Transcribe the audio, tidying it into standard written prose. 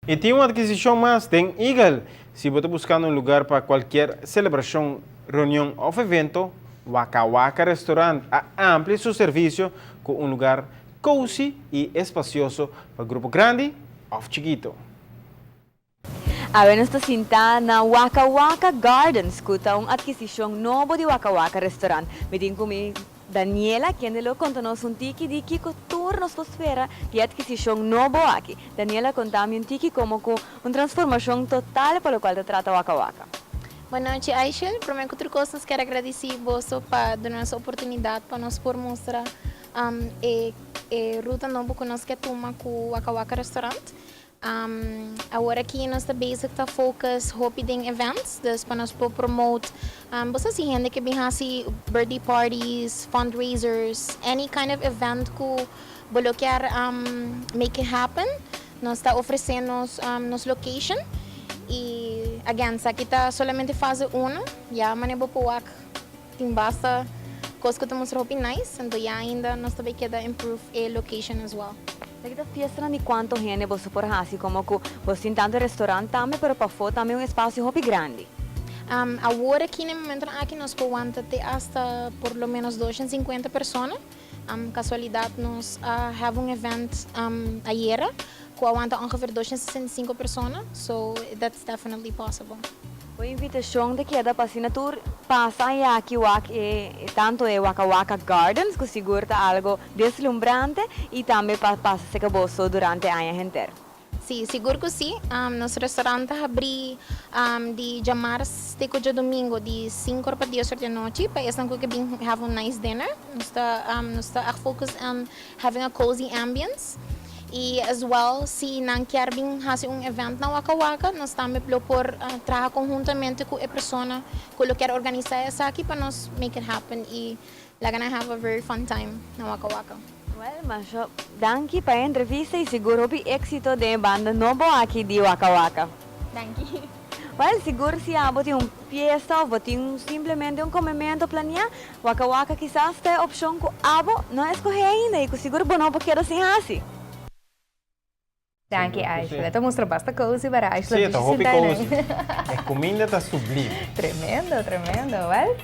Y tin un adquisicion mas den Eagle. Si bo ta buscando un lugar pa cualkier celebracion, reunion of evento, Waka Waka Restaurant a amplia su servicio cu un lugar cozy y espacioso pa grupo grandi of chikito. Awe nos ta sinta na Waka Waka Gardens cu ta un adquisicion nobo di Waka Waka Restaurant. Mi tin cu mi Daniela, kende lo conta nos un tiki di kico tur nos por spera di e adquisicion nobo aki. Daniela, conta mi un tiki como cu un transformacion total pa locual ta trata Waka Waka. Bon nochi, Aishel. Prome cu tur cos nos kier a gradici boso pa duna nos oportunidad pa nos por mustra e ruta nobo cu nos ke tuma cu Waka Waka Restaurant. Awor aki nos ta bezig ta focus hopi den events, dus pa nos por promote, bo sa si hende ke bin hasi birthday parties, fundraisers, any kind of event ku bo lo kier make it happen, nos ta ofrece nos location y again esaki ta solamente fase uno, ya manera bo por wak tin basta cos cu ta mustra hopi nice, anto ya ainda nos ta bay keda improve e location as well. Esaki ta fiestanan di cuanto hende boso por haci? Como cu boso tin tanto restaurant tambe, pero pafó tambe un espacio hopi grandi. Awor aki na e momentonan aki nos por wanta te hasta por lo menos 250 persona. Casualidad nos a have un event ayera cu a wanta ongeveer 265 persona, so that's definitely possible. Bo invitacion ta keda pa asina tur pasa aki wak e tanto e Waka Waka Gardens cu sigur ta algo deslumbrante y tambe pa pasa seca boso durante aña henter. Si, sigur cu si. Nos restaurant ta habri di djamars te cu djadomingo di 5 or pa 10 or di anochi pa esnan cu ke bin have un nice dinner. Nos ta echt focus on having a cozy ambience. Y as well, si nan kier bin haci un event na Waka Waka, nos tambe lo por traha conhuntamente cu e persona cu lo kier organisa esaki pa nos make it happen y laga nan have a very fun time na Waka Waka. Well, masha danki pa e entrevista y sigur hopi exito den banda nobo aki di Waka Waka. Danki. Well, sigur si abo tin un fiesta of tin simplemente un comemento planea, Waka Waka kisas ta e opcion cu abo no a scoge ainda y cu sigur bo no por keda sin hasi. Danki, Aishla. Ta mustra basta cozy para Aishla. Si, ta hopi cozy. E cuminda ta sublime. Tremendo, tremendo. Well.